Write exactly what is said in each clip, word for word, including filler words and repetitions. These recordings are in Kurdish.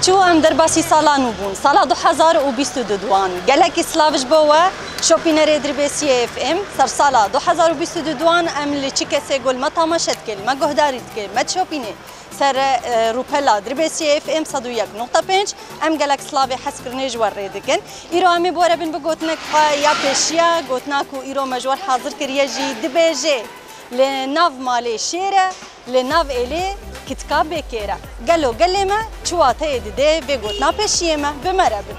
Çû em derbasî sala nû bûn. Sala du hezar û bîst û du duan. Gelekî silav ji bo we, şopînerê Dirbêsiyê F M. Ser sala du hezar û bîst û du duan em li çi kesê ku li me tamaşe dike, li me guhdarî dike, me dişopîne ser, e, rûpela Dirbêsiyê F M sed û yek nokta pênc. Em gelek silavê hezkirinê ji we rê dikin. Îro em ê bi we re bin bi gotinek xwe ya pêşiya, gotina ku îro me ji we re hazir kiriye jî dibêje, li nav malê şêr e, li nav êlê kitka bêkêr e. Gelo gelê me çi wateyê dide vê gotina pêşiyê me? Bi me re bin.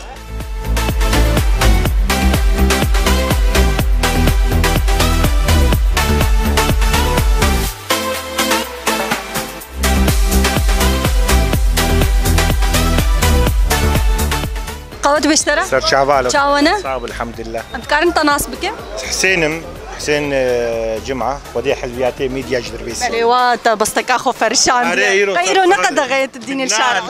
Qewet bêjtera? Ser çava lo. Çawa ne? Sağ ol, elhamdülillah. Em dikarin te nas bikin? Husên im, Husên, e, Cuma, xwedê helwiyatê medya ji Dirbêsiyê. Belê, wa te besteka xwe ferişandiye. Are, îro Qey îro ne qedexe ye tu dînê şara.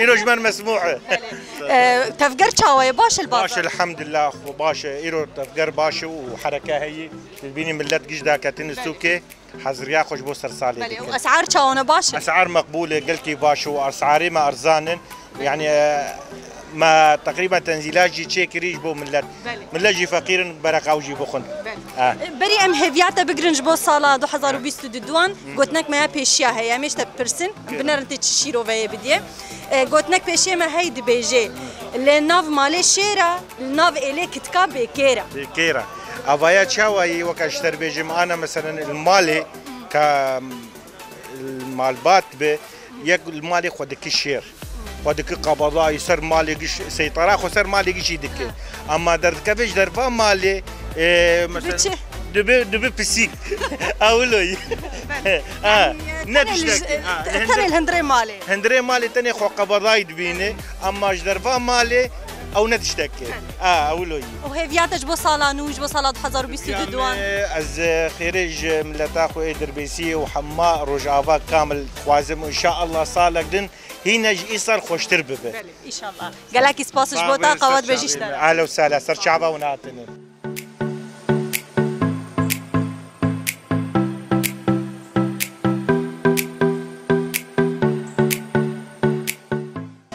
Îro ji me re mesmûh e. Belê. E, tevger çawa ye? Baş e li bazar? Baş e, elhamdülillah, xwe baş e. Îro tevger baş e û hereke heye. Dibînî millet giş daketin sûkê. Heziriya xwe ji bo ser salê dikin. Belê, û esar çawa ne, baş e? Esar meqbûl e, gelkî baş e û esarê me erzan in. Belê. Yani, e, me teqrîben tenzîlat jî çêkirî ji bo millet. Belê. Millet jî feqîr in, bereqa ew jî bixwin. Belê. Ha. E, berî em hêviya te bigirin ji bo sala du hezar û bîst û du duan, gotinek me ya pêşiya heye. Em ê ji te bipirsin, binerin tê çi şîroveyê bidiye. E, gotinek pêşiya me hey dibêje, li nav malê şêr e, li nav êlê kitka bêkêr e. Bêkêr e. Avaya çawa yî, weke ji te re bêjim, ana meselen li malê ka, m, malbat be, yek li malê xwe dike şêr. Xwe dike qebedayî, ser malê giş, seytara xwe ser malê gişî dike. Ama derdikeve ji derva malê, e, mesela, dibe çi? Dibe, dibe pisîk. Ewilo yî. Ha, yani, ne tenê li tiştek, ji-, ha, te-, tenê li hundirê malê. Hundirê malê tenê xwe qebedayî dibîne, ama ji derva malê ew ne tiştek e. Ha, ewilo yî. Û hêviya te ji bo sala nû, ji bo sala du hezar û bîst û du duan? Hêviya me, ez, e, xêrê ji mileta xwe ê Dirbêsiyê û hema Rojava kamil dixwazim û înşaallah salek din hîne ji îsal xweştir bibe. Belê, înşallah. Gelekî spas ji bo te, qewet be jî ji te re. Ehlen û sehlen, ser çava hûn hatine.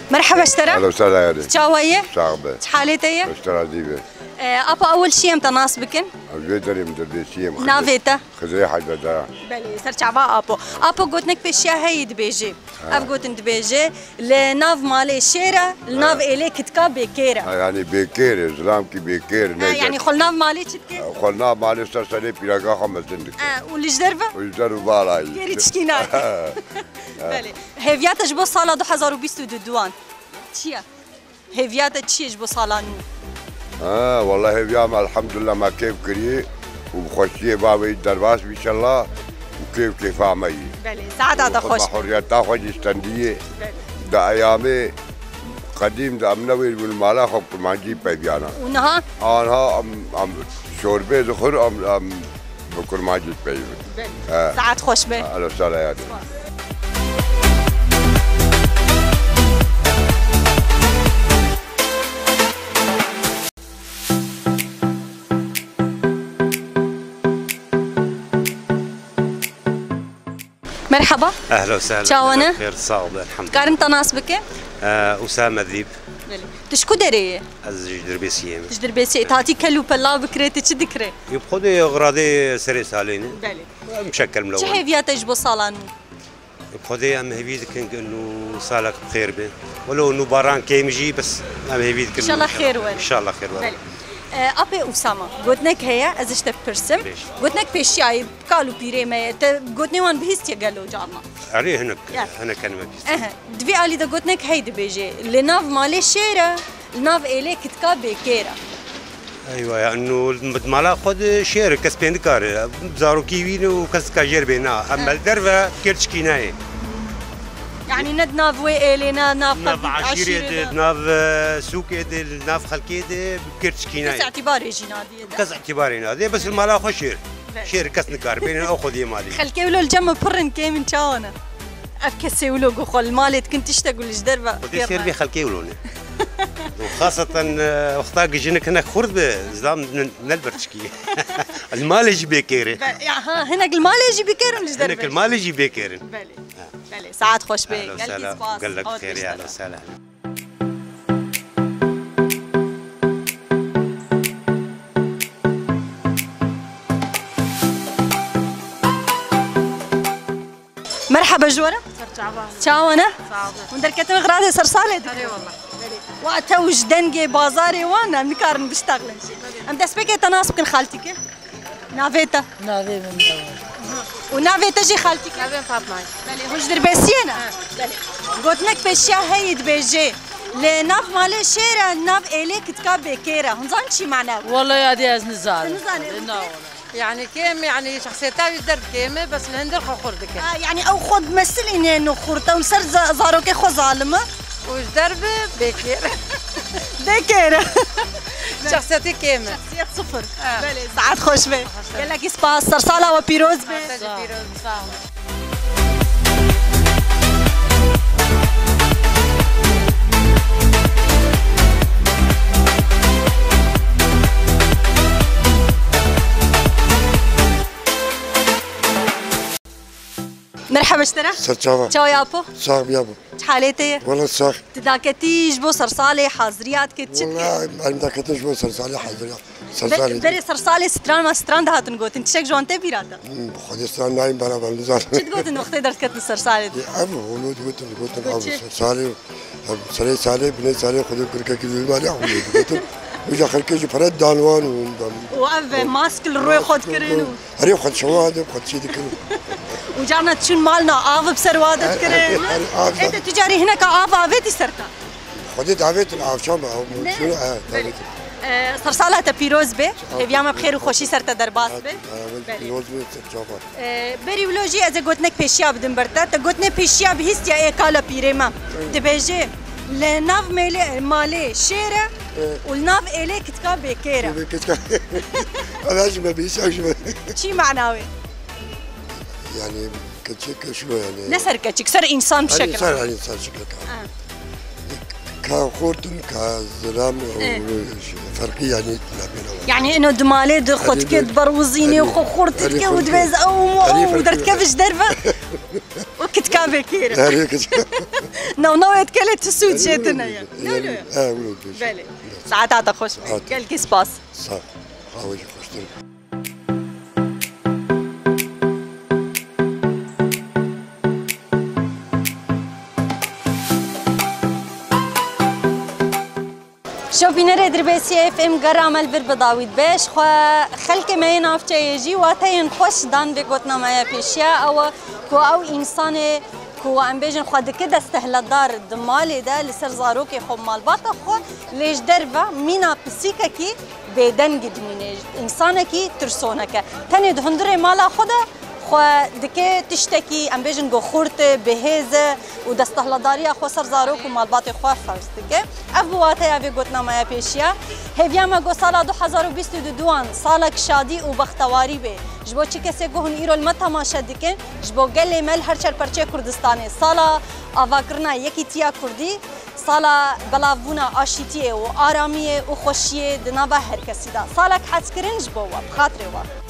Merheba ji te re. Ehlen û sehlen yarî. Çawa ye? Sax be. Çi halê te ye? Ji te razî be. E, apa ewil şî em te nas bikin? Ez vê derê min Dirbêsiyê me. Navê te? Xizirê Hecbedara. Belê, ser çava apo. Apo gotinek pêşiya heyî dibêjê. Ha. Ev gotin dibêje, li nav malê şêr e, li nav êlê kitka bêkêr e. Ha, yani bêkêr e, zilamkî bêkêr e, ha, ne yani xwe li nav malê çi dike? Xwe li nav malê ser serê pîreka xwe mezin dike. Ha, û li ji derve? Û ji derve balayî. Gêrî çikî nake. Belê. Hêviya te ji bo sala du hezar û bîst û du duan çi ye? Hêviya te çi ye ji bo sala nû? Ha, wela hêviya me, elhamdulillah, me kêf kiriye û bi xweşiyê bavê derbas bî, înşallah, û kêf kêfa me yî. Belê, saeta te xweş be. Û xwe bi hurriyeta xwe jî stendiye. Belê. Di eyamê qedîm de em newêr bûn mala xwe kurmancî peyviyana. Û niha? Anha em, em çorbê dixwin, em, em bi kurmancî peyvin. Belê. He. Saet xweş be. Ehlen û sehlen yarî. Merhaba. Ehlen û sehlen. Çawa ne? Xêr, sağ ol, elhamdülillah. Dikarim te nas bike? Ee, Usame Dîb. Belê. Tu ji ku derê yê? Ez ji Dirbêsiyê me. Ji Dirbêsiyê. Tatî kel û pela bikire, tu çi dikire? Yê bi Xwedê xradê serê salê ne. Belê. Em şekel mle. Çi hêviya te ji bo sala nû? Bi Xwedê em hêvî dikin ku nû salek bi xêr be. Welo nû baran kêm jî, bes em hêvî dikin. Înşallah xêr were. Înşallah xêr were. Belê. E, apê Usama, gotinek heye, ez ji te bipirsim. Bêj. Gotinek pêşiyayê, kal û pîrê me ye. Te gotinê wan bihîstiye gelo carna? Erê, hinek, ya, hinek kenime bihîstiye. Ehe. Di vî alî de gotinek hey dibêje, li nav malê şêr e, li nav êlê kitka bêkêr e. Eywa, ya, ino, bi mala xwe de şêr, kes pê nikare. Zarokî wî ne û kes ka jêr bê, na. Em, he, li derve kêr çikî nayê. Yani ne di nav wê êlê, ne nav, nav eşîrê de, de, nav, e, sûkê de, nav xelkê de kêr çikî nayê. Kes îtibarê jî nadiye de. Kes îtibarê nadiye, bes li mala xwe şêr. Evet. Şêr kes nikare bêne, ew xwediyê malê. Xelkê wilo li cem me pir in, kêm in, çawa ne? Ev kesê wilo ku xwe li malê dikin tiştek û li ji derve. Xwedê şêr bê, xelkê wilo ne. Û xaseten, e, wexta ku jinik hinek xurt be, zam ne, ne li ber çikî. Li malê jî bêkêr e. Be-, ya, ha, hinek li malê jî bêkêr in, li ji derve. Hinek li malê jî bêkêr in. Belê. Ha. Belê, saet xweş be. Ehlen û sehlen. Gelkî spas. Gelek bi xêrî, ehlen û sehlen. Merheba ji we re. Ser çava. Çawa ne? Sağ ol. Hûn derketin xirabê ser salê dikin. Erê wallah. Wa te û ji dengê bazarê wan em nikarin biştexlin jî. Em destpêkê te nas bikin xaltîkê. Navê te? Navê min Dawar. Û navê te jî xaltîkê? Navê min Fatma ye. Belê, hûn ji Dirbêsiyê ne? Ha. Belê. Gotinek pêşiya heyî dibêje, li nav malê şêr e, nav êlê kitka bêkêr e. Hûn zan çi mane? Wallahî adê ez nizanim. Tu nizanî? Na wala. Yani kêm, yani şexsiyeta wî derb kêm e, bes li hundir xwe xurt dike. Ha, yani ew xwe dimesilîne û xurt e û li ser za-, zarokê xwe zalim e. Û ji derve bêkêr. Bêkêr. Şexsiyetê kêm e. Şexsiyet sıfır. Ha. Belê, saet xweş be. Gelekî spas, sersala we pîroz be. Te jî pîroz be. Sağ ol. Merheba ji te re. Ser çava. Çawa ye apo? Sax bî apo. Çi halê te ye? Wala sax. Tu daketî ji bo sersalê haziriya dikî, çi dikî? Wala em daketin ji bo sersalê haziriya. Sersalê. Be-, berê sersalê stran ma stran dihatin gotin. Tiştek ji wan tê bîra te? Hmm, bi Xwedê stran nayên beraber nizanim. Çi digotin wextê derketin sersalê de? Ev hûn digotin, digotin ev sersalê. Serê salê, binê salê, Xwedê kurkekî zû maliya xwe lê digotin. Wîja xelkê jî pere dan wan û dan. Û ev mask li rûyê xwe dikirin û. Herê xwe şewa de xwe çê dikirin. Û carna çûn malna av bi ser wa de dikirin. Her, her, av. Ê, te tu carî hineka av avêtî ser te? Xwedê davetin avşam av. Ne? Şunu, e, davetin. E, sersala te pîroz be. Hêviya me bi xêr û xweşî ser te derbas be. Belê. Pîroz be, ser çava. Ee, berî wilo jî ez ê gotinek pêşiya bidim ber te. Te gotinê pêşiya bihîstiya ê kala pîrê me. Dibêje, li nav mêlê, malê şêr e û li nav êlê kitka bêkêr e. Bêkêr. Ev jî me bihîstiya jî me. Çi mana wê? Yani keçik şu yani. Ne ser keçik, ser insan şekil. Ser insan şekil. Ha. Ka xortin, ka zilam, e, ferqî yani nabêne. Yani ino di malê di xwe dike, diberwizînê û xwe xort dike û dibê ew û derkeve ji derve û kitka vekêre. Her yek. Nav nav etkelê tu sûd jê tine ye. Ne öyle? Ha, öyle. Belê. Saeta te xweş be. Gelkî spas. Sağ ol. Hava jî xweştir. Şopînerê Dirbêsiyê F M gera me li vir bi dawî dibe. Ji xwe xelkê me yê navçeyê jî wateyên xweş dan vê gotina me ya pêşiya. Ew e ku ew însanê ku em bêjin xwe dike destehlatdar di malê de li ser zarokê xwe, malbata xwe, lê ji derve mîna pisîkekî bêdengî dimîne, însanekî tirsonek e. Tenê di hundirê mala xwe de xwe dike tiştekî, em bêjin ku xurt e, bihêz e û destehlatdariya xwe ser zarok û malbatê xwe ferz dike. Ev bi wateya vê gotina me ya pêşiya. Hêviya me got sala du hezar û bîst û duan salek şadî û bextewarî bê. Ji bo çi kesê ku hûn îro li me temaşe dikin, ji bo gelê me li her çar perçeyê Kurdistanê, sala avakirina yekîtiya Kurdî, sala belavbûna aşîtiyê û aramiyê û xweşiyê di nava her kesî de. Salek hezkirin ji bo we, bi xatirê we.